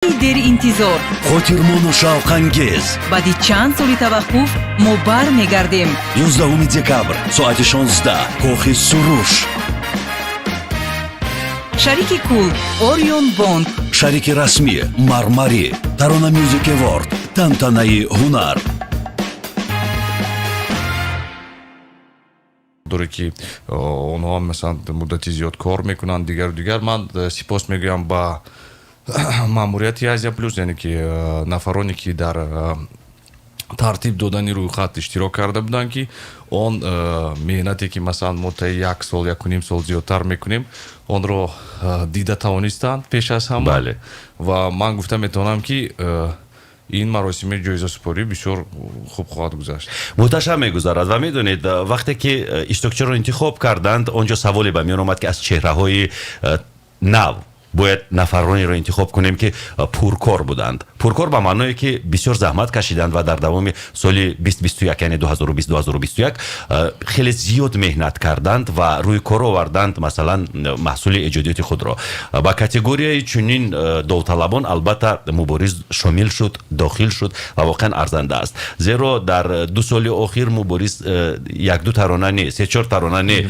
Деринтизор. Хотирмону шавқангез. Баъди чанд соли таваққуф мо бармегардем. 11 декабр, соати 16, Кохи Суруш. Шарики кул Орион Бонд. Шарики расмӣ Мармарӣ. Тарона Music Award, тантанаи ҳунар. Доре, ки онҳо масалан муддати зиёд кор мекунанд, дигару дигар. Ман сипос мегӯям ба маъмурияти Азия Плюс, яъне ки нафароне, ки дар тартиб додани рӯйхат иштирок карда буданд, ки он меҳнате, ки масалан мо таи як сол, якуним сол зиёдтар мекунем, онро дида тавонистанд пеш аз ҳама. Ва ман гуфта метавонам, ки ин маросими ҷоизасупорӣ бисёр хуб хоҳад гузашт. Муҳташам мегузарад. Ва медонед, вақте ки иштирокчиро интихоб карданд, он ҷо саволе ба миён омад, ки аз чеҳраҳои нав бояд нафаронеро интихоб кунем, ки пуркор буданд. Пуркор ба маъное, ки бисёр заҳмат кашиданд ва дар давоми соли 2021, яъне 2020, 2021, хеле зиёд меҳнат карданд ва рӯи кор оварданд, масалан, маҳсули эҷодиёти худро. Ба категорияи чунин довталабон албатта Мубориз шомил шуд, дохил шуд ва воқеан арзанда аст, зеро дар 2 соли охир Мубориз якду тарона не, се чор тарона не,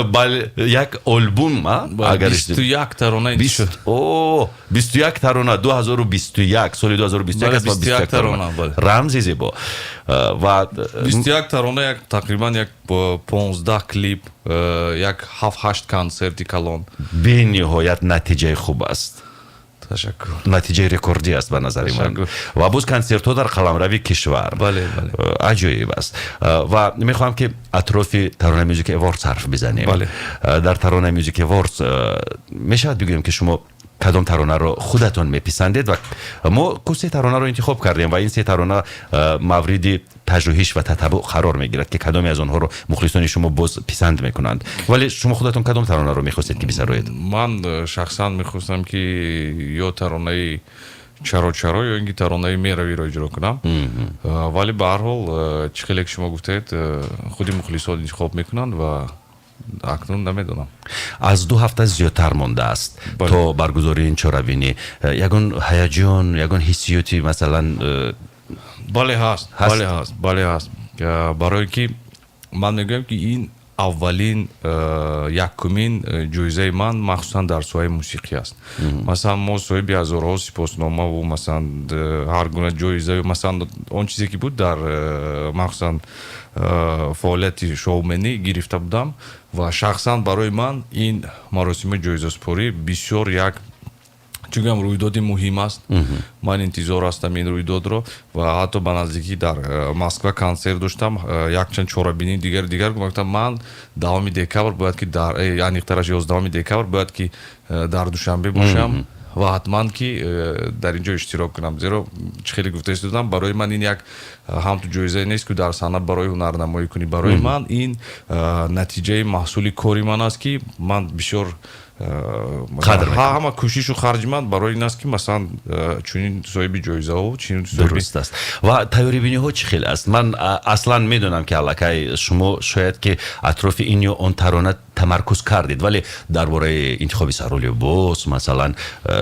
бал як албом, агар 21 тарона. О, 21 тарона, 2021, соли 2021 аст, 21 тарона. Рамзи зебо. Ва 21 тарона, як тақрибан як 15 клип, як ҳафт ҳашт консерти калон. Бениҳоят натиҷаи хуб аст. Ташаккур. Натиҷаи рекордӣ аст ба назари ман. Ва боз консертҳо дар қаламрави кишвар. Бале, бале. Аҷоиб аст. Ва мехоҳам, ки атрофи Тарона Music Awards ҳарф бизанем. Дар Тарона Music Awards мешавад бигӯем, ки шумо кадом таронаро худатон меписандед? Ва мо ку се таронаро интихоб кардем ва ин се тарона мавриди пажӯҳиш ва татаббуъ қарор мегирад, ки кадоме аз онҳоро мухлисони шумо боз писанд мекунанд. Вале шумо худатон кадом таронаро мехостед, ки бисароед? Ман шахсан мехостам, ки ё таронаи «Чаро, чаро», ё ин ки таронаи «Меравиро» иҷро кунам, вале ба ҳар ҳол, чӣ хеле ки шумо гуфтед, худи мухлисон интихоб мекунанд ва акнун намедонам. Аз 2 ҳафта зиёдтар мондааст то баргузории ин чорабинӣ. Ягон ҳаяҷон, ягон ҳиссиёти масалан? Бале, ҳаст, бале ҳаст, бале ҳаст, барое ки ман мегӯям, ки ин аввалин, якумин ҷоизаи ман, махсусан дар соҳаи мусиқӣ аст. Масалан, мо соҳиби ҳазорҳо сипосномаву масалан ҳар гуна ҷоиза, масалан он чизе ки буд, дар махсусан фаъолияти шоуменӣ гирифта будам. Ва шахсан барои ман ин маросими ҷоизасупорӣ бисёр як, чӣ гӯям, рӯйдоди муҳим аст. Ман интизор ҳастам ин рӯйдодро ва ҳатто ба наздикӣ дар Москва консерт доштам, якчанд чорабинии дигар дигар. Гуфтам, ман 10 декабр бояд ки дар, аниқтараш 11 декабр бояд ки дар Душанбе бошам ва ҳатман ки дар ин ҷо иштирок кунам, зеро чӣ хеле гуфта истодам, барои ман ин як ҳамту ҷоизае нест, ки дар саҳна барои ҳунарнамоӣ кунӣ. Барои ман ин натиҷаи маҳсули кори ман аст, ки ман бисёр ҳама кӯшишу харҷи ман барои ин аст, ки масалан чунин соҳиби ҷоизаҳо, чунин. Дуруст аст. Ва тайёрибиниҳо чӣ хел аст? Ман аслан медонам, ки аллакай шумо шояд ки атрофи ин ё он тарона тамаркуз кардед, вале дар бораи интихоби сару либос, масалан,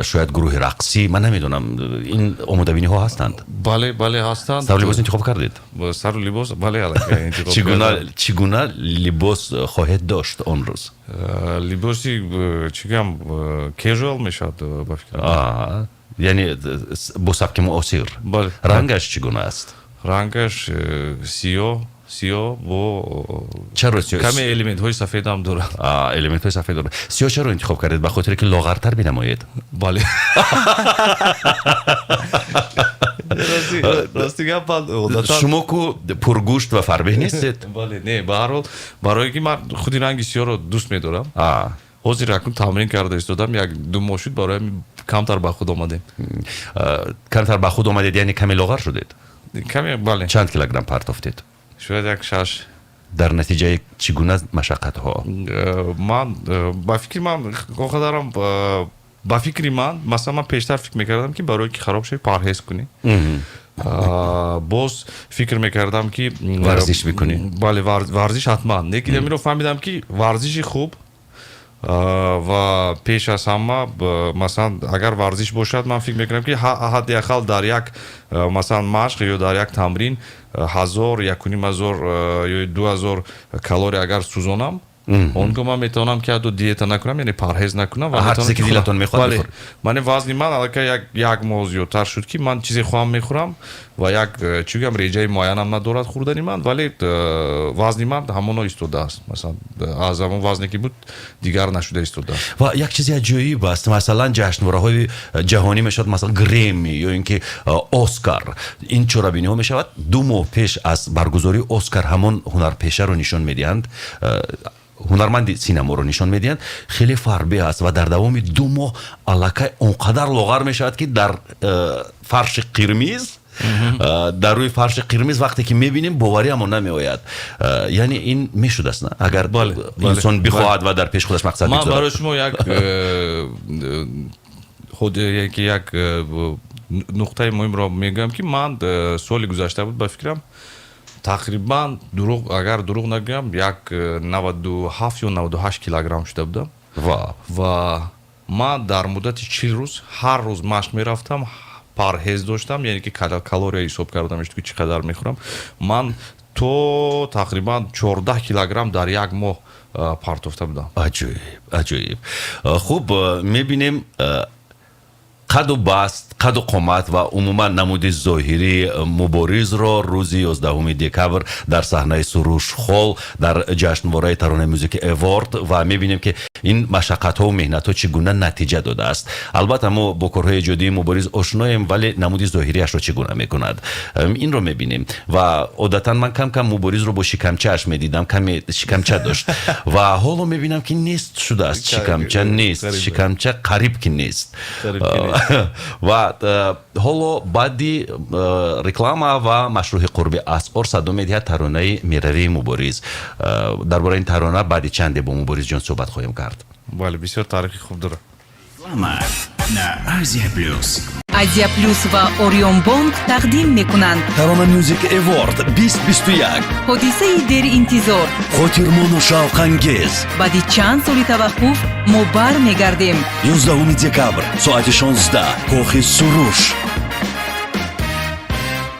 шояд гурӯҳи рақсӣ, ман намедонам, ин омодабиниҳо ҳастанд? Бале, бале, ҳастанд. Сару либос интихоб кардед? Сару либос, бале, аллакай интихоб. Чӣ гуна либос хоҳед дошт он рӯз? Либоси, чӣ гӯям, casual мешавад, ба фикрам. Яъне бо сабки муосир. Бале. Рангаш чӣ гуна аст? Рангаш сиёҳ, сиёҳ бо Чаро сиёҳ? Каме элементҳои сафедам дорад. Элементҳои сафед дорад. Сиёҳ чаро интихоб кардед? Ба хотире ки лоғартар бинамоед? Бале. Рости гап, одатан Шумо ку пургӯшт ва фарбеҳ нестед. Бале, не, ба ҳар ҳол, барое ки ман худи ранги сиёҳро дӯст медорам. Ҳозир акнун тамрин карда истодам, як 2 моҳ шуд, барои камтар ба худ омадем. Камтар ба худ омадед, яъне каме лоғар шудед? Каме, бале. Чанд килограмм партофтед? Шояд як шаш. Дар натиҷаи чӣ гуна машаққатҳо? Ман ба фикри ман, он қадарам, ба фикри ман, масалан, ман пештар фикр мекардам, ки барое ки хароб шавӣ, парҳез кунӣ. Боз фикр мекардам, ки Варзиш мекунӣ? Бале, варзиш ҳатман. Лекин амиро фаҳмидам, ки варзиши хуб Ва пеш аз ҳама, масалан, агар варзиш бошад, ман фикр мекунам, ки ҳадди ақал дар як, масалан, машқ ё дар як тамрин 1000, 1500 ё 2000 калория агар сӯзонам, он гоҳ ман метавонам, ки ҳатто диета накунам, яъне парҳез накунам. Ҳар чизе ки дилатон мехоҳад бихӯред. Мани вазни ман аллакай як моҳ зиёдтар шуд, ки ман чизе хоҳам мехӯрам ва як чӣ гӯям, реҷаи муайянам надорад хӯрдани ман, вале вазни ман ҳамоно истодааст, масалан, аз ҳамон вазне ки буд дигар нашуда истодааст. Ва як чизи аҷоиб аст, масалан, ҷашнвораҳои ҷаҳонӣ мешавад, масалан, Грэмми ё ин ки Оскар, ин чорабиниҳо мешавад. 2 моҳ пеш аз баргузории Оскар ҳамон ҳунарпешаро нишон медиҳанд, ҳунарманди синаморо нишон медиҳанд, хеле фарбе аст ва дар давоми 2 моҳ аллакай он қадар лоғар мешавад, ки дар фарши қирмиз, дар рӯи фарши қирмиз вақте ки мебинем, бовариамон намеояд. Яъне ин мешудааст, на, агар инсон бихоҳад ва дар пеши худаш мақсад Ман барои шумо як худ як нуқтаи муҳимро мегӯям, ки ман соли гузашта буд, ба фикрам, тақрибан, дурӯғ агар дурӯғ нагӯям, як 97 ё 98 килограмм шуда будам. Ва ман дар муддати 40 рӯз ҳар рӯз машқ мерафтам, парҳез доштам, яъне ки калория ҳисоб карда мешуд, ки чӣ қадар мехӯрам. Ман то тақрибан 14 килограмм дар як моҳ партофта будам. Аҷоиб, аҷоиб. Хуб, мебинем қаду баст, қаду қомат ва умуман намуди зоҳирии Муборизро рӯзи 11 декабр дар саҳнаи Суруш Холл дар ҷашнвораи Тарона Music Award ва мебинем, ки ин машаққатҳо меҳнатҳо чӣ гуна натиҷа додааст. Албатта, мо бо корҳои эҷодии Мубориз ошноем, вале намуди зоҳириашро чӣ гуна мекунад, инро мебинем. Ва одатан ман кам кам Муборизро бо шикамчааш медидам, каме шикамча дошт ва ҳоло мебинам, ки нест шудааст, шикамча нест, шикамча қариб ки нест. Ва ҳоло баъди реклама ва машрӯҳи қурби асъор садо медиҳад таронаи «Меравии» Мубориз. Дар бораи ин тарона баъди чанде бо Муборизҷон суҳбат хоҳем кард. Бале, бисёр таърихи хуб дорад. Реклама на Азия Плюс. Азия Плюс ва Ориёнбонк тақдим мекунанд. Тарона Music Award 2021. Ҳодисаи деринтизор. Хотирмону шавқангез. Баъди чанд соли таваққуф мо бармегардем. 11 декабр, соати 16, кохи Суруш.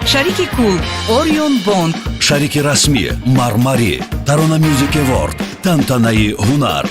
Шарики кул Ориёнбонк. Шарики расмӣ Мармарӣ. Тарона Music Award, тантанаи ҳунар.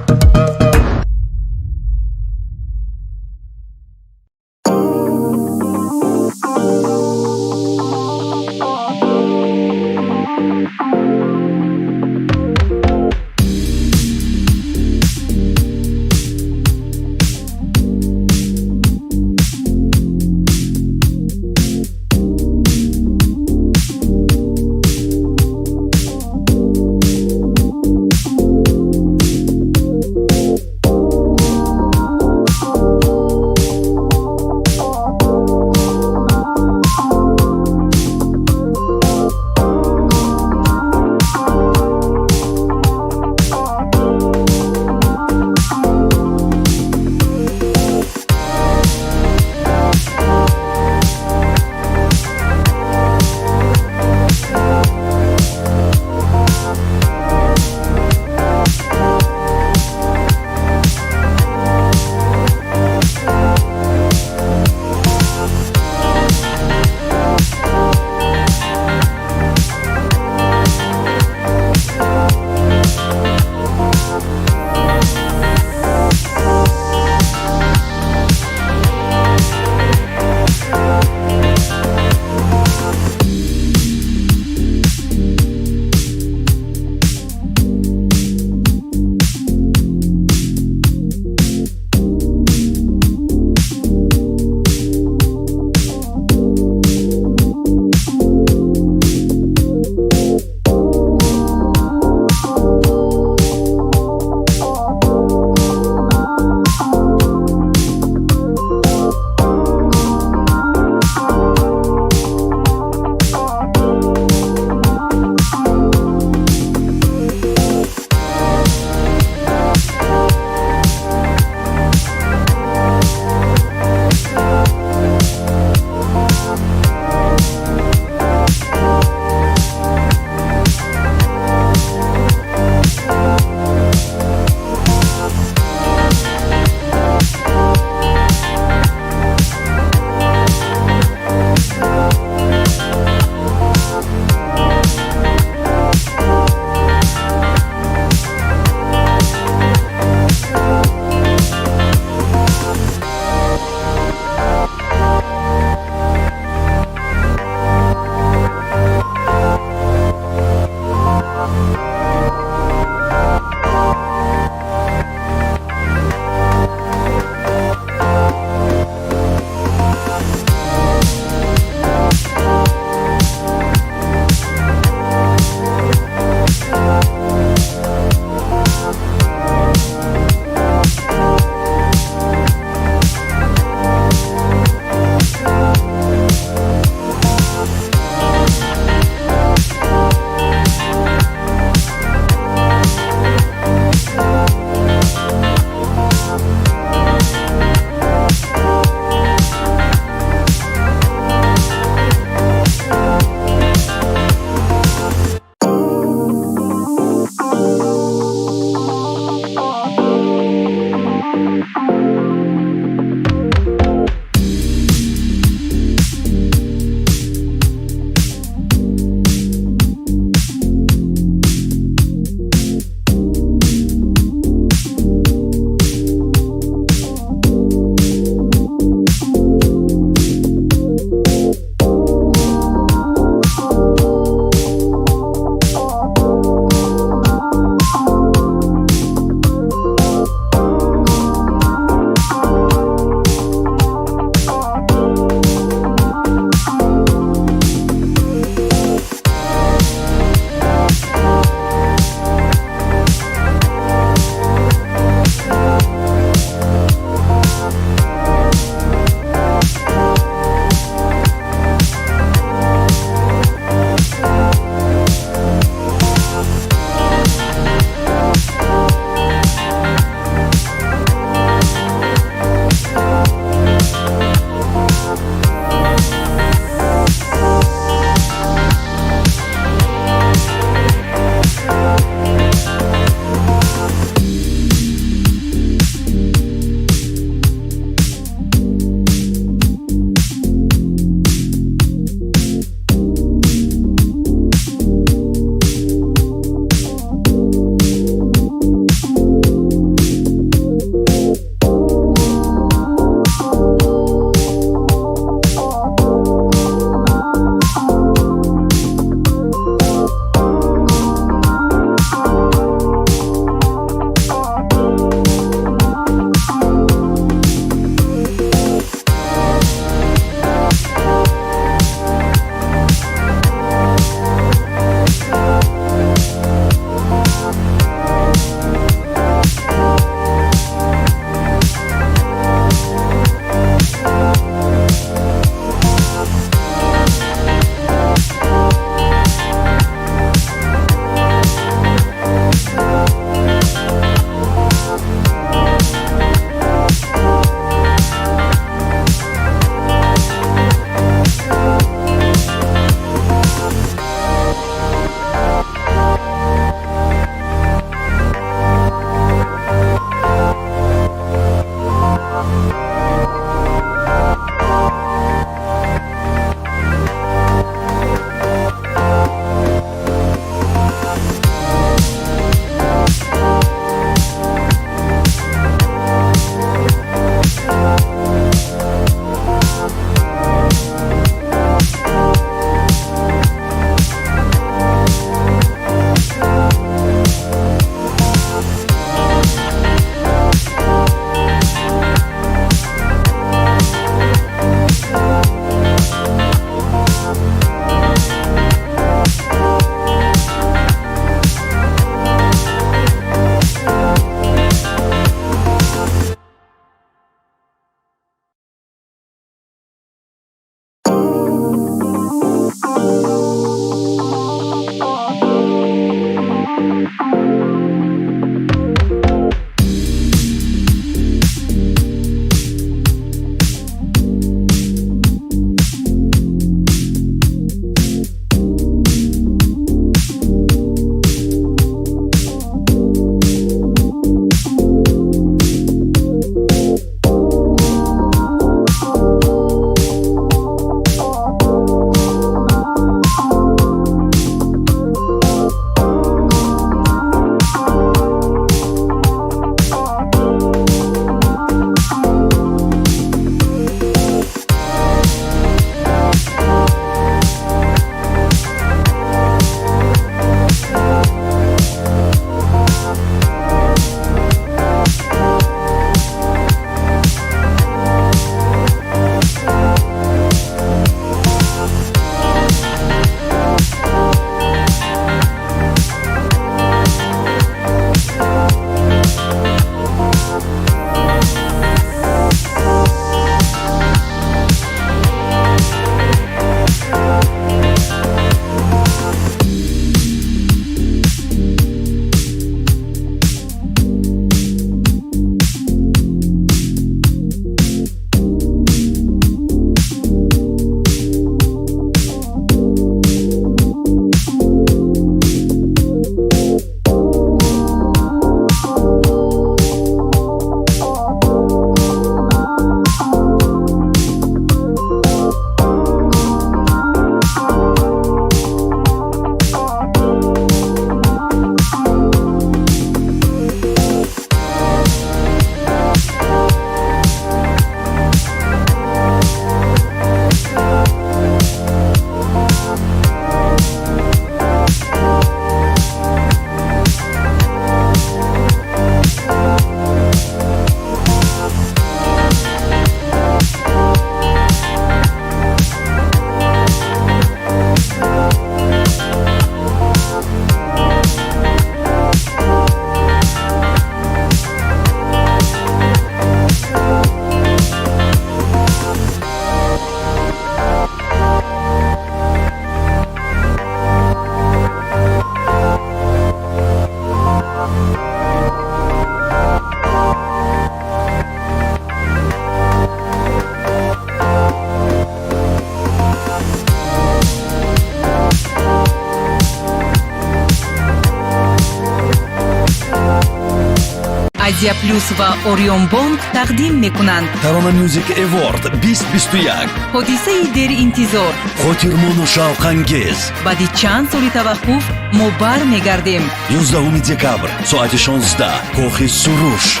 Азия Плюс ва Ориёнбонк тақдим мекунанд. Тарона Music Award 2021. Ҳодисаи деринтизор. Хотирмону шавқангез. Баъди чанд соли таваққуф мо бармегардем. 11 декабр, соати 16, Кохи Суруш.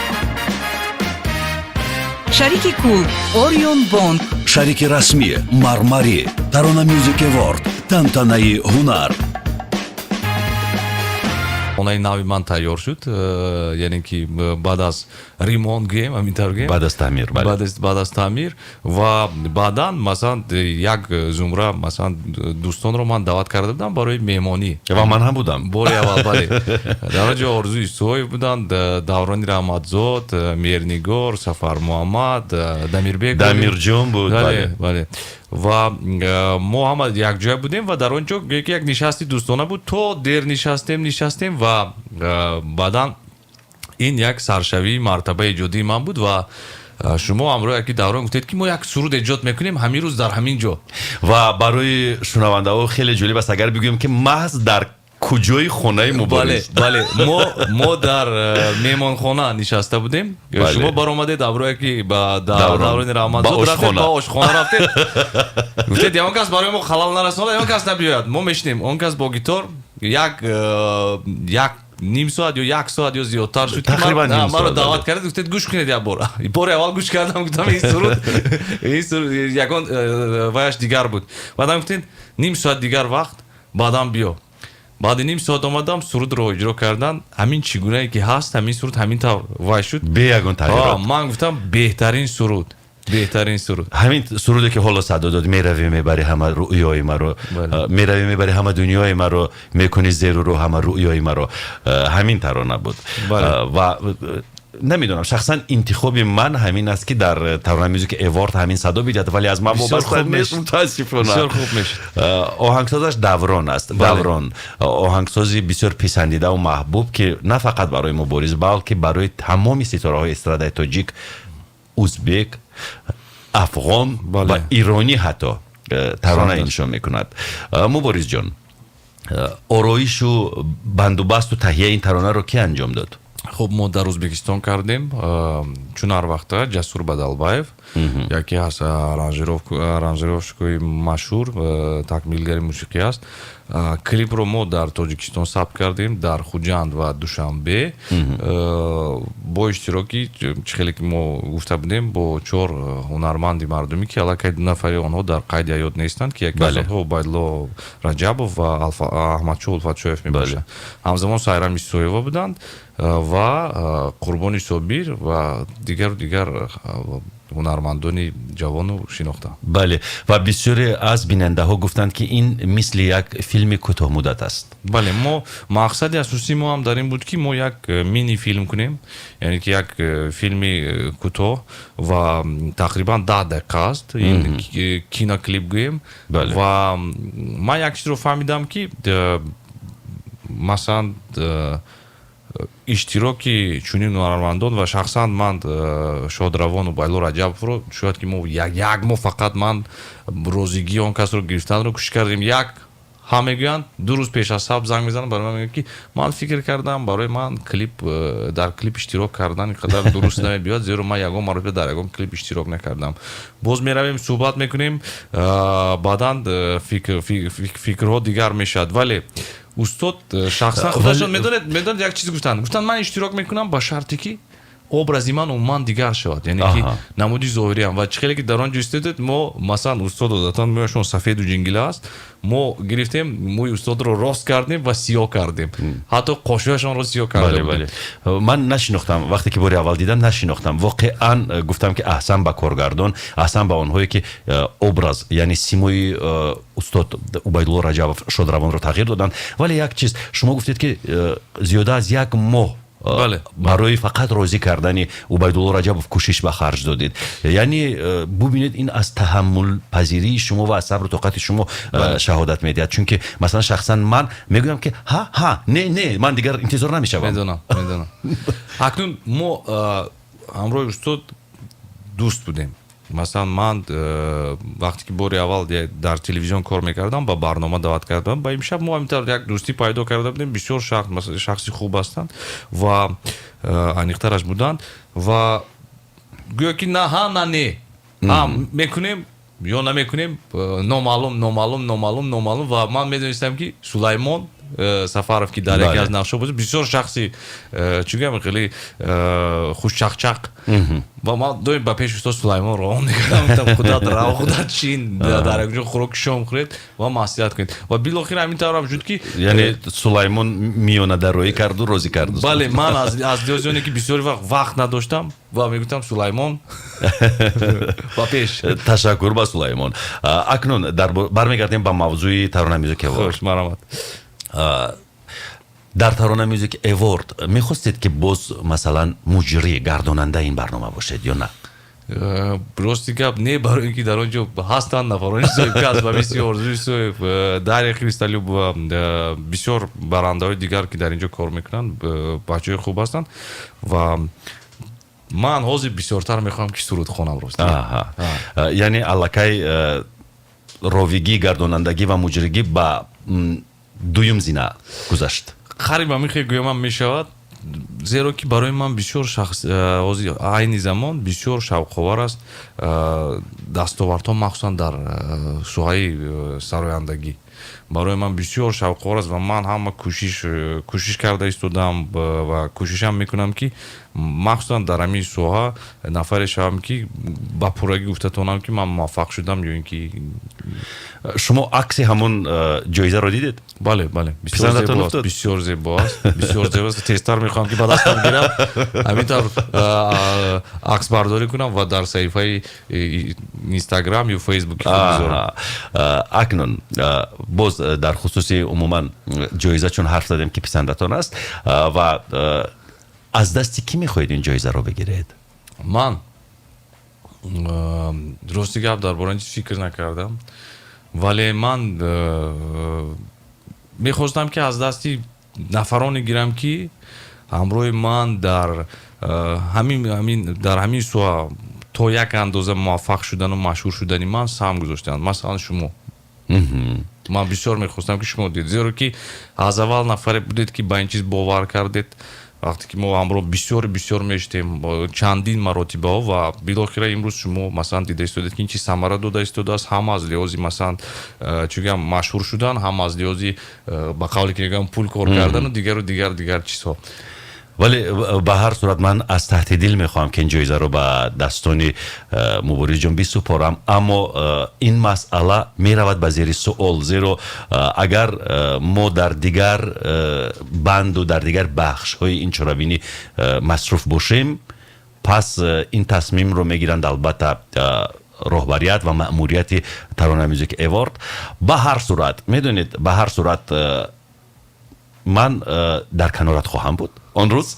Шарики кул Ориёнбонк. Шарики расмӣ Мармарӣ. Тарона Music Award, тантанаи ҳунар. Хонаи нави ман тайёр шуд, яъне ки баъд аз ремонт гӯем, ҳамин тавр гӯем. Баъд аз таъмир, бале. Баъд аз таъмир. Ва баъдан, масалан, як зумра, масалан, дӯстонро ман даъват карда будам барои меҳмонӣ. Ва ман ҳам будам. Бори аввал, бале. Дар он ҷо Орзу Исоев буданд, Даврони Раҳматзод, Меҳрнигор, Сафар Муҳаммад, Дамирбек. Дамирҷон буд. Бале, бале. Ва мо ҳама якҷоя будем ва дар он ҷо як нишасти дӯстона буд. То дер нишастем, нишастем ва баъдан ин як саршавии мартабаи эҷодии ман буд. Ва шумо ҳамроҳ яки Даврон гуфтед, ки мо як суруд эҷод мекунем ҳамин рӯз дар ҳамин ҷо. Ва барои шунавандаҳо хеле ҷолиб аст, агар бигӯем, ки маҳз дар куҷои хонаи Мубориз. Бале, мо дар меҳмонхона нишаста будем. Шумо баромадед, ҳамроҳ яки ба Даврони Раҳматзод рафтед, ба ошхона рафтед. Гуфтед, ягон кас барои мо халал нарасонад, ягон кас набиёяд, мо мешинем. Он кас бо гитор як ним соат ё як соат ё зиёдтар шуд. Тақрибан. Маро даъват кардед, гуфтед, гӯш кунед як бор. Бори аввал гӯш кардам, гуфтам, ин суруд ягон ваяш дигар буд. Баъдан гуфтед, ним соат дигар вақт, баъдан биё. Баъди ним соат омадам, сурудро иҷро кардан. Ҳамин чӣ гунае ки ҳаст, ҳамин суруд ҳамин тавр вай шуд. Бе ягон тағйирот. Ман гуфтам, беҳтарин суруд, беҳтарин суруд. Ҳамин суруде ки ҳоло садо дод: меравӣ, мебарӣ ҳама рӯёи маро, меравӣ, мебарӣ ҳама дунёи маро, мекунӣ зеру рӯ ҳама рӯёи маро, ҳамин тарона буд. Ва намедонам, шахсан интихоби ман ҳамин аст, ки дар Тарона Music Award ҳамин садо бидиҳад, вале аз ман вобаста нест, мутаассифона. Бисёр хуб мешуд. Оҳангсозаш Даврон аст. Даврон оҳангсози бисёр писандидаву маҳбуб, ки на фақат барои Мубориз, балки барои тамоми ситораҳои эстрадаи тоҷик, узбек, афғон ва иронӣ ҳатто тарона иншо мекунад. Муборизҷон, ороишу бандубасту таҳияи ин таронаро кӣ анҷом дод? Хуб, мо дар Ӯзбекистон кардем. Чун ҳар вақта Ҷасур Бадалбаев, яке аз аранжировщикои машҳур, такмилгари мусиқӣ аст. Клипро мо дар Тоҷикистон сабт кардем, дар Хуҷанд ва Душанбе, бо иштироки, чӣ хеле ки мо гуфта будем, бо чор ҳунарманди мардумӣ, ки аллакай ду нафари онҳо дар қайди ҳаёт нестанд, ки яке аз онҳо Убайдулло Раҷабов ва Аҳмадшоҳ Улфатшоев мебошанд. Ҳамзамон Сайрам Исоева буданд ва Қурбони Собир ва дигару дигар ҳунармандони ҷавону шинохта. Бале, ва бисёре аз бинандаҳо гуфтанд, ки ин мисли як филми кӯтоҳмуддат аст. Бале, мо мақсади асосии мо ҳам дар ин буд, ки мо як мини филм кунем, яъне ки як филми кӯтоҳ ва тақрибан 10 дақиқа аст ин киноклип гӯем. Ва ман як чизро фаҳмидам, ки масалан, иштироки чунин ҳунармандон ва шахсан ман, шодравон Убайдулло Раҷабовро, шояд ки мо як моҳ фақат ман розигии он касро гирифтанро кӯшиш кардем. Як ҳа мегӯянд, 2 рӯз пеш аз сабт занг мезанам, барои ман мегӯянд, ки ман фикр кардам, барои ман клип, дар клип иштирок кардан ин қадар дуруст намебиёд, зеро ман ягон маротиба дар ягон клип иштирок накардам. Боз меравем, суҳбат мекунем, баъдан фикрҳо дигар мешавад. Вале устод шахсан худашон, медонед, як чиз гуфтанд. Гуфтанд, ман иштирок мекунам ба шарте, ки образи ман умуман дигар шавад, яъне ки намуди зоҳириам. Ва чӣ хеле ки дар он ҷо истодед, мо, масалан, устод одатан мӯяшон сафеду ҷингила аст, мо гирифтем, мӯи устодро рост кардем ва сиёҳ кардем, ҳатто қошуяшонро сиёҳ кардем. Бале, ман нашинохтам. Вақте ки бори аввал дидам, нашинохтам воқеан. Гуфтам, ки аҳсан ба коргардон, аҳсан ба онҳое, ки образ, яъне симои устод Убайдулло Раҷабов шодравонро тағйир доданд. Вале як чиз, шумо гуфтед, ки зиёда аз як моҳ барои фақат розӣ кардани Убайдулло Раҷабов кӯшиш ба харҷ додед. Яъне бубинед, ин аз таҳаммулпазирии шумо ва аз сабру тоқати шумо шаҳодат медиҳад, чунки, масалан, шахсан ман мегӯям, ки ҳа, ҳа, не, не, ман дигар интизор намешавам. Медонам, медонам. Акнун мо ҳамроҳи устод дӯст будем. Масалан, ман вақте ки бори аввал дар телевизион кор мекардам, ба барнома даъват кардам. Ба имшаб мо ҳамин тавр як дӯстӣ пайдо карда будем. Бисёр шахси хуб ҳастанд ва аниқтараш буданд ва гӯё ки на ҳа, на не, ҳа мекунем ё намекунем, номаълум, номаълум, номаълум, номаълум. Ва ман медонистам, ки Сулаймон Сафаров, ки дар яке аз нақшҳо буд, бисёр шахси, чӣ гӯям, хеле хушчақчақ, ва ман доим ба пеши устод Сулаймон равон мекардам, гуфтам: «Худат рав, худат чин, дар як ҷо хӯроки шом хӯред ва маслиҳат кунед». Ва билохир ҳамин таврам шуд, ки Яъне Сулаймон миёнадароӣ карду розӣ кард. Бале, ман аз лиҳози оне ки бисёри вақт вақт надоштам ва мегуфтам: «Сулаймон, ба пеш». Ташаккур ба Сулаймон. Акнун бармегардем ба мавзӯи Тарона Music Award. Хуш, марҳамат. Дар Тарона Music Award мехостед, ки боз, масалан, муҷрӣ, гардонандаи ин барнома бошед ё на? Рости гап, не, барои ин ки дар он ҷо ҳастанд нафарони соҳибкасб ба мисли Орзу Юсуф, Дарья Христолюбова, бисёр барандаҳои дигар, ки дар ин ҷо кор мекунанд, бачаҳои хуб ҳастанд ва ман ҳозир бисёртар мехоҳам, ки суруд хонам, рост. Яъне аллакай ровигӣ, гардонандагӣ ва муҷригӣ ба дуюм зина гузашт. Қариб ҳамин хел гӯямам мешавад, зеро ки барои ман бисёр шахс ҳозир айни замон бисёр шавқовар аст дастовардҳо, махсусан дар соҳаи сарояндагӣ барои ман бисёр шавқовар аст ва ман ҳама кӯшиш карда истодам ва кӯшишам мекунам, ки махсусан дар ҳамин соҳа нафаре шавам, ки ба пуррагӣ гуфта тавонам, ки ман муваффақ шудам ё ин ки Шумо акси ҳамон ҷоизаро дидед? Бале, бисёр зебо аст, бисёр зебо аст, бисёр зебо аст. Тезтар мехоҳам, ки ба дастам гирам, ҳамин тавр аксбардорӣ кунам ва дар саҳифаи Инстаграм ё Фейсбуки худ бизорам. Акнун боз дар хусуси умуман ҷоиза чун ҳарф задем, ки писандатон аст, ва аз дасти кӣ мехоҳед ин ҷоизаро бигиред? Ман рости гап, дар бораи ин чиз фикр накардам, вале ман мехостам, ки аз дасти нафароне гирам, ки ҳамроҳи ман дар ҳамин дар ҳамин соҳа то як андоза муваффақ шудану машҳур шудани ман саҳм гузоштанд. Масалан, шумо. Ман бисёр мехостам, ки шумо дид, зеро ки аз аввал нафаре будед, ки ба ин чиз бовар кардед, вақте ки мо ҳамроҳ бисёр бисёр мешудем чандин маротибаҳо. Ва билохира имрӯз шумо, масалан, дида истодед, ки ин чиз самара дода истодааст, ҳам аз лиҳози, масалан, чӣ гӯям, машҳур шудан, ҳам аз лиҳози ба қавле ки мегӯям, пул кор кардану дигару дигар дигар чизҳо. Вале ба ҳар сурат ман аз таҳти дил мехоҳам, ки ин ҷоизаро ба дастони Муборизҷон бисупорам, аммо ин масъала меравад ба зери суол, зеро агар мо дар дигар банду дар дигар бахшҳои ин чорабинӣ масруф бошем, пас ин тасмимро мегиранд, албатта, роҳбарият ва маъмурияти Тарона Music Award. Ба ҳар сурат, медонед, ба ҳар сурат ман дар канорат хоҳам буд он рӯз.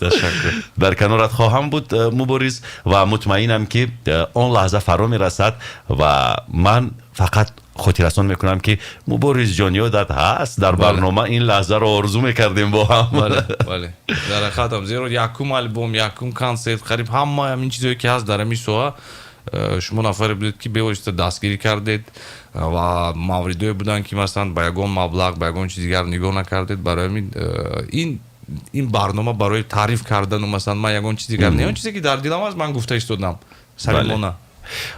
Ташаккур. Дар канорат хоҳам буд, Мубориз, ва мутмаинам, ки он лаҳза фаро мерасад. Ва ман фақат хотиррасон мекунам, ки, Муборизҷон, ёдат ҳаст, дар барнома ин лаҳзаро орзу мекардем бо ҳам. Бале, дар ҳақиқатам, зеро якум альбом, якум консерт, қариб ҳама ҳамин чизое ки ҳаст дар ҳамин соҳа, шумо нафаре будед, ки бевосита дастгирӣ кардед ва мавридое буданд, ки, масалан, ба ягон маблағ, ба ягон чиз дигар нигоҳ накардед. Барои ҳамин ин барнома барои таъриф кардану, масалан, ман ягон чиз дигар не, он чизе ки дар дилам аст, ман гуфта истодам самимона.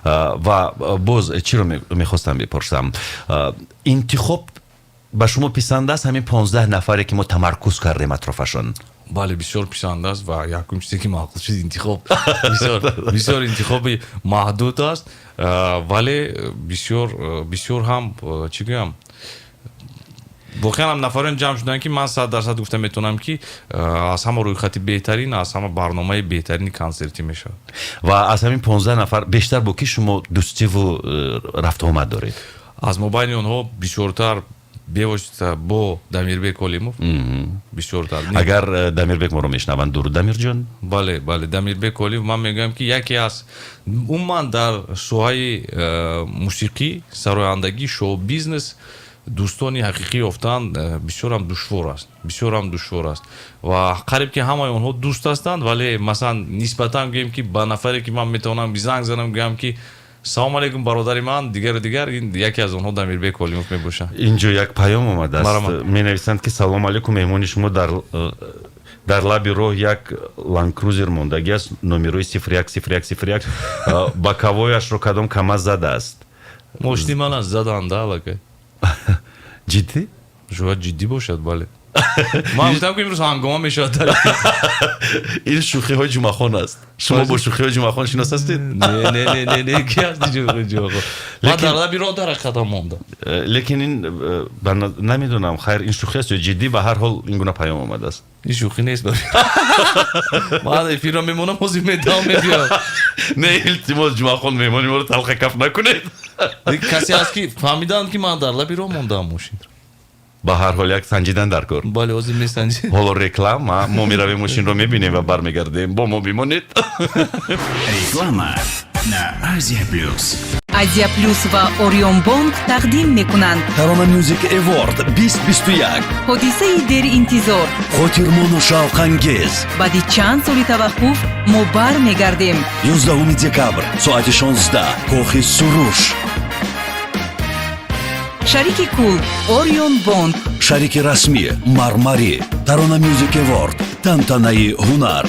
Ва боз чиро мехостам бипурсам: интихоб ба шумо писанд аст, ҳамин 15 нафаре, ки мо тамаркуз кардем атрофашон? Бале, бисёр писанд аст. Ва якум чизе ки маъқул шуд, интихоб бисёр интихоби маҳдуд аст, вале бисёр бисёр ҳам, чӣ гӯям, воқеан ҳам нафарон ҷамъ шуданд, ки ман 100% гуфта метавонам, ки аз ҳама рӯйхати беҳтарин, аз ҳама барномаи беҳтарини консертӣ мешавад. Ва аз ҳамин 15 нафар бештар бо ки шумо дӯстиву рафтуомад доред? Аз мобайни онҳо бисёртар бевосита бо Дамирбек Олимов бисёртар. Агар Дамирбек моро мешунаванд, дуруд, Дамирҷон. Бале, Дамирбек Олимов, ман мегӯям, ки яке аз умуман дар соҳаи мусиқӣ, сарояндагӣ, шоу бизнес. Дӯстони ҳақиқӣ ёфтан бисёрам душвор аст, бисёрам душвор аст, ва қариб ки ҳамаи онҳо дӯст ҳастанд, вале масалан нисбатан гӯем ки ба нафаре ки ман метавонам занг занам, гӯям ки салому алейкум, бародари ман, дигару дигар, ин яке аз онҳо Дамирбек Олимов мебошад. Инҷо як паём омадааст, менависанд ки салому алейкум, меҳмони шумо дар лаби роҳ як Ланд Крузер мондагӣ аст, номерои 01 01 01, боковой ашро кадом КамАЗ задааст. Мошини ман аст, заданда аллакай. Ҷиддӣ? Шояд ҷиддӣ бошад, бале. Ман гуфтам ки имрӯз ҳангома мешавад. Ин шӯхиҳои Ҷумъахон аст. Шумо бо шӯхиҳои Ҷумъахон шинос ҳастед? Не, не, не, не, не, ки ҳасти Ҷумъахон? Ман дар лаби роҳ дар ҳақиқатан мондам. Лекин ин намедонам, хайр, ин шӯхӣ аст ё ҷиддӣ, ба ҳар ҳол ин гуна паём омадааст. Ин шӯхӣ нест. Ман эфирро мемонам, ҳозир медам, мебиём. Не, илтимос, Ҷумъахон, меҳмони моро талхакаф накунед. Касе ҳаст ки фаҳмиданд ки ман дар лаби роҳ мондам мошинро. Ба ҳар ҳол як санҷидан дар кор. Бале, ҳозир месанҷем. Ҳоло реклама, мо меравем, мошинро мебинем ва бармегардем. Бо мо бимонед. Реклама на Азия Плюс. Азия Плюс ва Ориёнбонк тақдим мекунанд. Тарона Music Award 2021. Ҳодисаи деринтизор. Хотирмону шавқангез. Баъди чанд соли таваққуф мо бармегардем. 11 декабр, соати 16, Кохи Суруш. Шарики кул Орион Бонк. Шарики расмӣ Мармарӣ. Тарона Music Award, тантанаи ҳунар.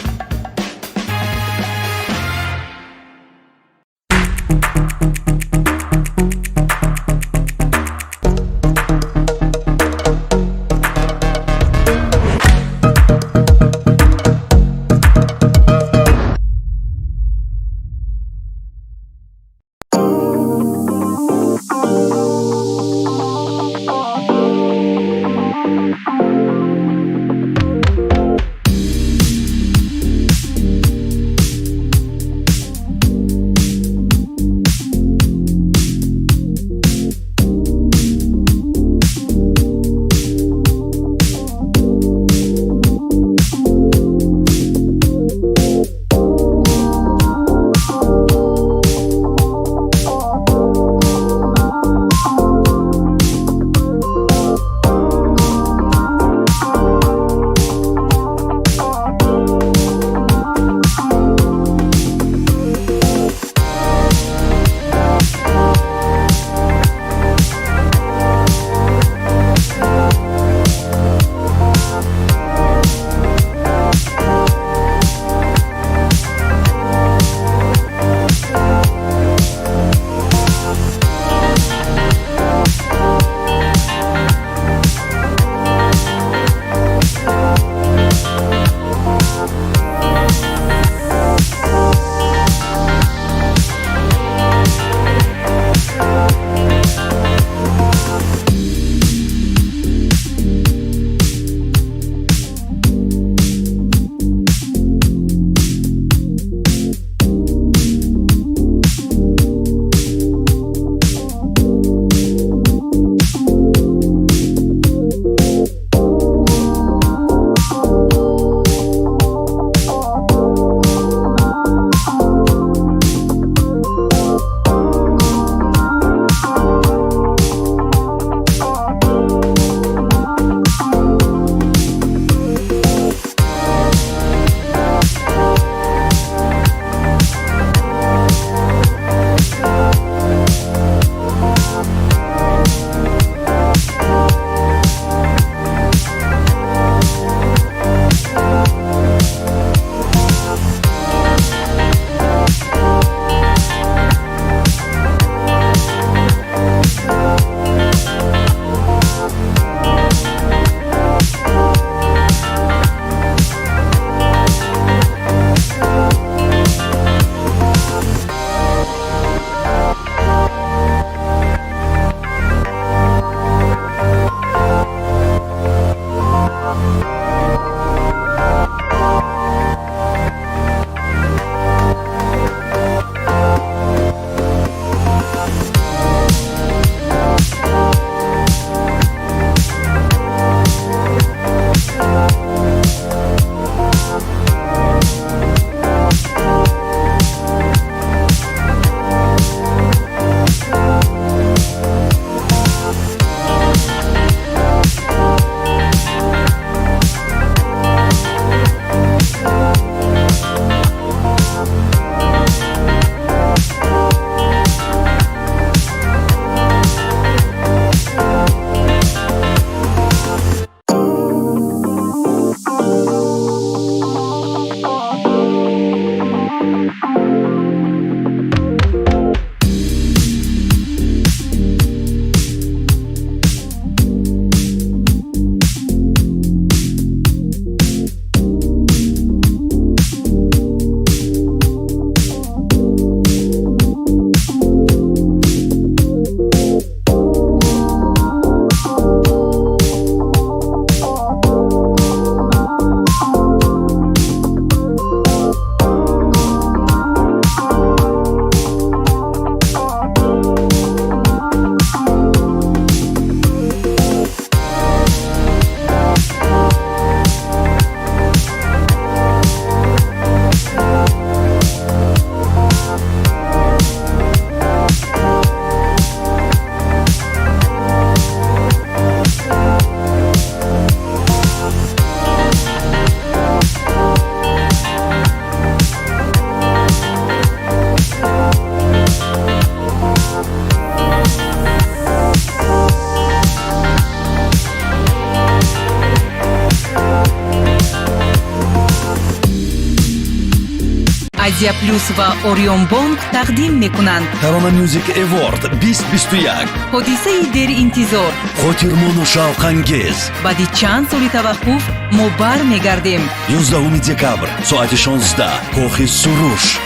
Азия Плюс ва Ориёнбонк тақдим мекунанд. Тарона Music Award 2021. Ҳодисаи деринтизор. Хотирмону шавқангез. Баъди чанд соли таваққуф мо бармегардем. 11 декабр, соати 16, Кохи Суруш.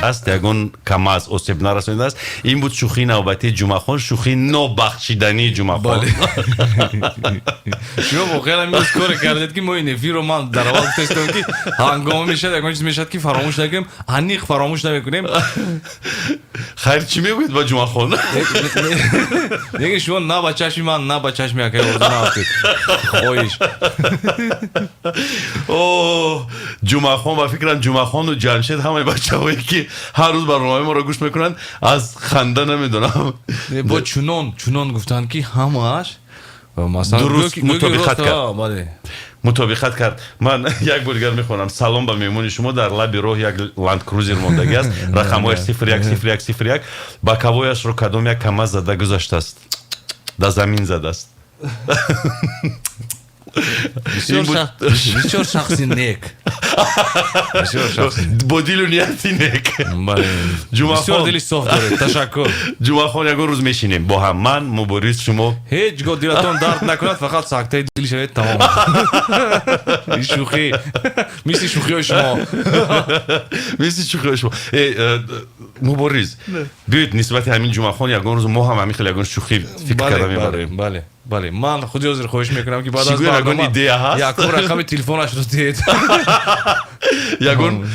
Аст, ягон КамАЗ осеб нарасонидааст. Ин буд шӯхии навбатии Ҷумъахон, шӯхии нобахшидании Ҷумъахон. Шумо воқеан имрӯз коре кардед, ки мо ин эфирро, ман дар аввал гуфтаистам, ки ҳангома мешавад, ягон чиз мешавад, ки фаромӯш накунем, аниқ фаромӯш намекунем. Хайр, чӣ мегӯед ба Ҷумъахон? Неки шумо на ба чашми ман, на ба чашми акаи Орзу нарафтед, хоҳиш. О, Ҷумъахон, ба фикрам, Ҷумъахону Ҷамшед, ҳамаи бачаҳое, ки ҳар рӯз барномаи моро гӯш мекунанд, аз ханда намедонам. Бо чунон чунон гуфтанд, ки ҳамааш масалан Дуруст мутобиқат кард. Бале. Мутобиқат кард. Ман як бор дигар мехонам: «Салом ба меҳмони шумо, дар лаби роҳ як Ланд Крузер мондагӣ аст, рақамҳояш 010101, боковой ашро кадом як КамАЗ зада гузаштааст, дар замин задааст». Бисёр шахси нек, бисёр шахси бо дилу нияти нек. Бале. Ҷумъахон. Бисёр дили соф доред, ташаккур. Ҷумъахон, ягон рӯз мешинем бо ҳам, ман, Мубориз, шумо. Ҳеҷ гоҳ дилатон дард накунад, фақат сактаи дил шавед, тамом. Шӯхӣ, мисли шӯхиҳои шумо. Мисли шӯхиҳои шумо. Мубориз, биёед, нисбати ҳамин Ҷумъахон ягон рӯз мо ҳам ҳамин хел ягон шӯхӣ фикр карда мебарем. Бале, ман худи ҳозир хоҳиш мекунам, ки баъд Чӣ аз гӯям, ягон барнома идея ҳаст? якум рақами телефонашро диҳед. Ягон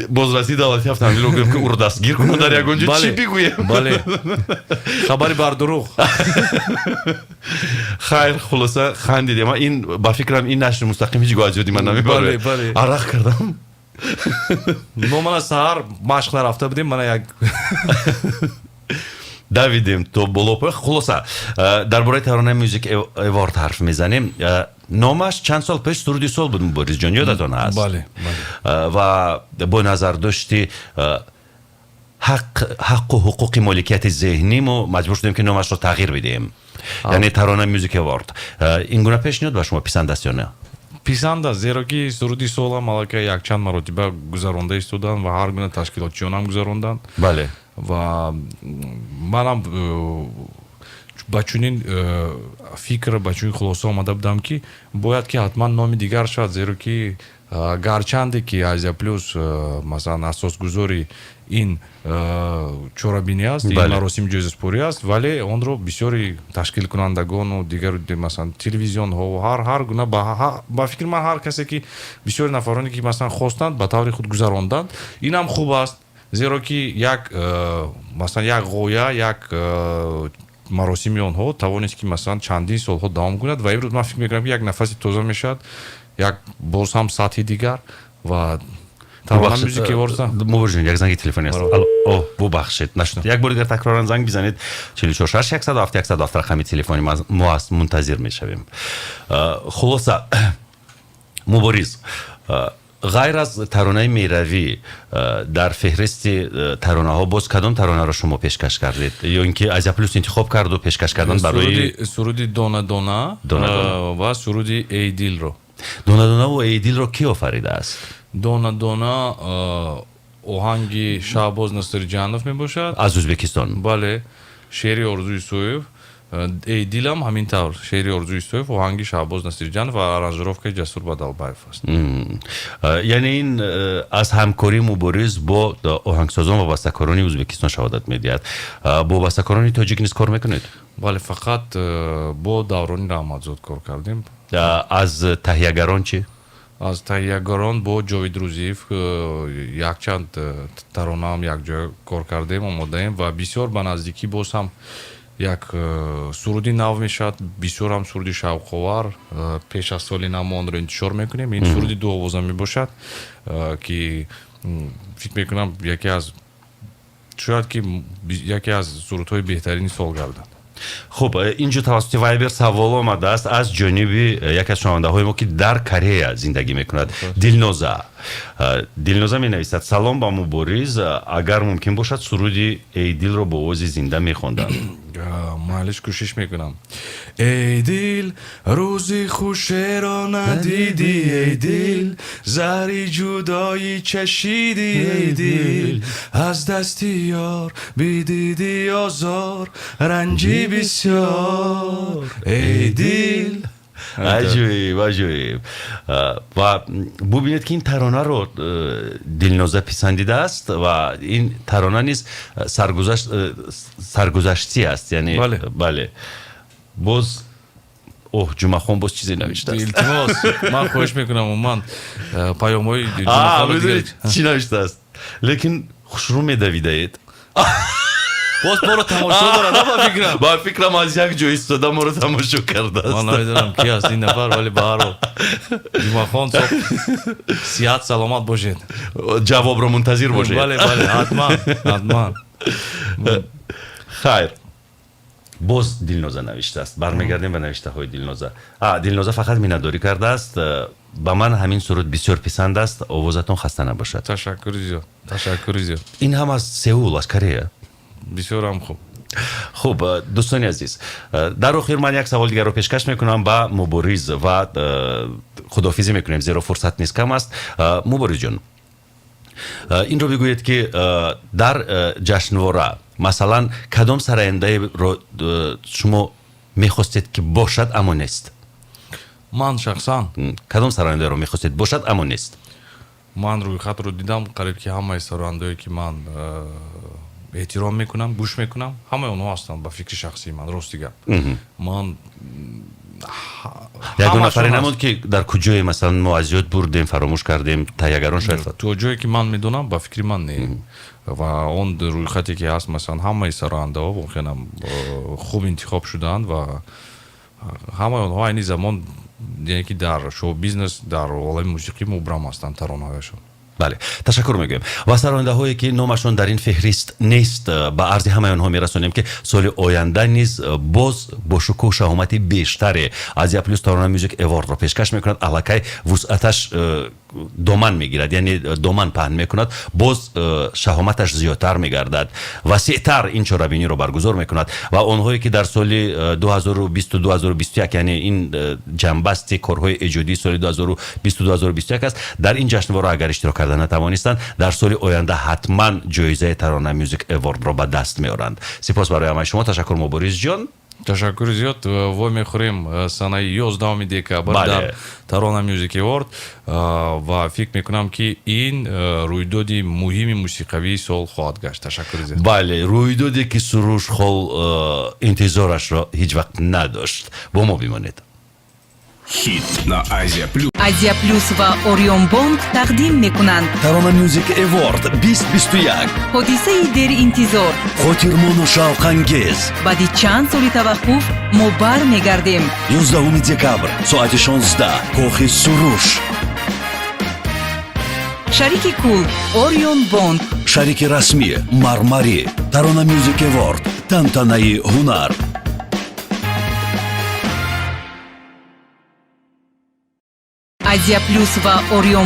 бозрасии давлатии автомобилро гӯем, ки ӯро дастгир кунад дар ягон ҷо, чӣ бигӯем? Бале, хабари бардурӯғ. Хайр, хулоса, хандидем. Ин, ба фикрам, ин нашри мустақим ҳеҷ гоҳ аз ёди ман намебарад. Бале. Арақ кардам. Мо мана саҳар машқ нарафта будем, мана як Давидем то боло. Хулоса, дар бораи Тарона Music Award ҳарф мезанем. Номаш чанд сол пеш «Суруди сол» буд, Муборизҷон, ёдатон ҳаст? Бале. Ва бо назардошти ҳаққу ҳуқуқи моликияти зеҳнӣ мо маҷбур шудем, ки номашро тағйир бидиҳем, яъне Тарона Music Award. Ин гуна пешниҳод ба шумо писанд аст ё не? Писанд аст, зеро ки «Суруди солам» аллакай якчанд маротиба гузаронда истоданд ва ҳар гуна ташкилотчиёнам гузаронданд. Ва манам ба чунин фикр, ба чунин хулоса омада будам, ки бояд ки ҳатман номи дигар шавад, зеро ки гарчанде ки Азия Плюс, масалан, асосгузори ин чорабинӣ аст, ин маросими ҷоизаспорӣ аст, вале онро бисёри ташкилкунандагону дигар, масалан, телевизионҳо, ҳар гуна, ба фикри ман, ҳар касе ки, бисёри нафароне ки, масалан, хостанд, ба таври худ гузаронданд. Инам хуб аст, зеро ки як масалан, як ғоя, як маросими онҳо тавонист, ки, масалан, чандин солҳо давом кунад. Ва имрӯз ман фикр мекунам, ки як нафаси тоза мешавад, як боз ҳам сатҳи дигар ва Тарона Music Awards. Муборизҷон, як занги телефонӣ аст. Алло, о, бубахшед, нашуд. Як бори дигар такроран занг бизанед, 44 607 107 рақами телефони мо аст, мунтазир мешавем. Хулоса, Мубориз, ғайр аз таронаи «Меравӣ», дар феҳристи таронаҳо боз кадом таронаро шумо пешкаш кардед ё ин ки Азия Плюс интихоб карду пешкаш кардан барои Суруди «Дона Дона» ва суруди «Эй дилро». «Дона Донаву „Эй дилро“ кӣ офаридааст? «Дона Дона» оҳанги Шаҳбоз Насирҷанов мебошад. Аз Ӯзбекистон. Бале, шеъри Орзу Исоев. «Эй дилам» ҳамин тавр, шеъри Орзу Исоев, оҳанги Шаҳбоз Насирҷанов ва аранжировка и Ҷасур Бадалбаев аст. Яъне ин аз ҳамкории Мубориз бо оҳангсозон ва бастакорони Ӯзбекистон шаҳодат медиҳад. Бо бастакорони тоҷик низ кор мекунед? Бале, фақат бо Даврони Раҳматзод кор кардем. Аз таҳиягарон чӣ? Аз таҳиягарон бо Ҷовид Рӯзиев якчанд таронаам якҷоя кор кардем, омодаем ва бисёр ба наздикӣ боз ҳам як суруди нав мешавад, бисёр ҳам суруди шавқовар. Пеш аз соли нав мо онро интишор мекунем. Ин суруди дуовоза мебошад, ки фикр мекунам, яке аз, шояд ки яке аз сурудҳои беҳтарини сол гардад. Хуб, инҷо тавассути Вайбер савол омадааст аз ҷониби яке аз шунавандаҳои мо, ки дар Корея зиндагӣ мекунад, Дилноза. Дилноза менависад: салом ба Мубориз, агар мумкин бошад, суруди «Эй дилро» бо овози зинда мехонданд. Майлиш, кӯшиш мекунам. Эй дил, рӯзи хушеро надидӣ, эй дил, заҳри ҷудоӣ чашидӣ, эй дил, аз дасти ёр бидидӣ озор, ранҷи бисёр, эй дил. Аҷоиб, аҷоиб! Ва бубинед, ки ин таронаро Дилноза писандидааст ва ин тарона низ саргузаштӣ аст, яъне бале. Боз, оҳ, Ҷумъахон боз чизе навиштааст. Илтимос, ман хоҳиш мекунам, умуман паёмҳои Ҷумъахонро дигар чӣ навиштааст? Лекин хушрӯ медавидаед. Боз моро тамошо дорад, ба фикрам. Ба фикрам, аз як ҷо истода моро тамошо кардааст. Ман намедонам, ки аст ин нафар, вале ба ҳар ҳол, Ҷумъахон, сиҳат саломат бошед. Ҷавобро мунтазир бошед. Бале, ҳатман, ҳатман. Хайр, боз Дилноза навиштааст. Бармегардем ба навиштаҳои Дилноза. Дилноза фақат миннатдорӣ кардааст: ба ман ҳамин суруд бисёр писанд аст, овозатон хаста набошад. Ташаккури зиёд, ташаккури зиёд. Ин ҳам аз Сеул, аз Корея. Бисёрам хуб. Хуб, дӯстони азиз, дар охир ман як савол дигарро пешкаш мекунам ба Мубориз ва худофизӣ мекунем, зеро фурсат низ кам аст. Муборизҷон, инро бигӯед, ки дар ҷашнвора, масалан, кадом сарояндаеро шумо мехостед, ки бошад, аммо нест? Ман шахсан? Кадом сарояндаеро мехостед бошад, аммо нест? Ман рӯйхатро дидам, қариб ки ҳамаи сарояндаое, ки ман эҳтиром мекунам, гӯш мекунам, ҳамаи онҳо ҳастанд. Ба фикри шахсии ман, рости гап, ман Ягон нафаре намонд, ки дар куҷое, масалан, мо аз ёд бурдем, фаромӯш кардем, таҳиягарон шояд? То ҷое ки ман медонам, ба фикри ман, не. Ва он рӯйхате ки ҳаст, масалан, ҳамаи сарояндаҳо воқеан хуб интихоб шудаанд ва ҳамаи онҳо айни замон, яъне ки дар шоу бизнес, дар олами мусиқӣ мубрам ҳастанд таронаҳояшон. Бале, ташаккур мегӯем. Ва сарояндаҳое, ки номашон дар ин феҳрист нест, ба арзи ҳамаи онҳо мерасонем, ки соли оянда низ боз бо шукӯҳ, шаҳомати бештаре Азия Плюс Тарона Мюзик Эвордро пешкаш мекунад. Аллакай вусъаташ доман мегирад, яъне доман паҳн мекунад, боз шаҳоматаш зиёдтар мегардад, васеътар ин чорабиниро баргузор мекунад. Ва онҳое, ки дар соли 2020, 2021, яъне ин ҷамъбасти корҳои эҷодии соли 2020, 2021 аст, дар ин ҷашнвора агар иштирок карда натавонистанд, дар соли оянда ҳатман ҷоизаи Тарона Мюзик Эвордро ба даст меоранд. Сипос барои ҳамаи шумо. Ташаккур, Муборизҷон. Ташаккури зиёд. Вомехӯрем санаи 11 декабр дар Тарона Мюзик Эворд ва фикр мекунам, ки ин рӯйдоди муҳими мусиқавии сол хоҳад гашт. Ташаккури зиёд. Бале, рӯйдоде, ки Суруш хол интизорашро ҳеҷ вақт надошт. Бо мо бимонед. Хит на Азия Плюс. Азия Плюс ва Орион Бонк тақдим мекунанд. Тарона Мюзик Эворд 2021. Ҳодисаи деринтизор. Хотирмону шавқангез. Баъди чанд соли таваққуф мо бармегардем. 11 декабр, соати 16, Кохи Суруш. Шарики кул Орион Бонк. Шарики расмӣ Мармарӣ. Тарона Мюзик Эворд, тантанаи ҳунар. Азия Плюс ва Орион.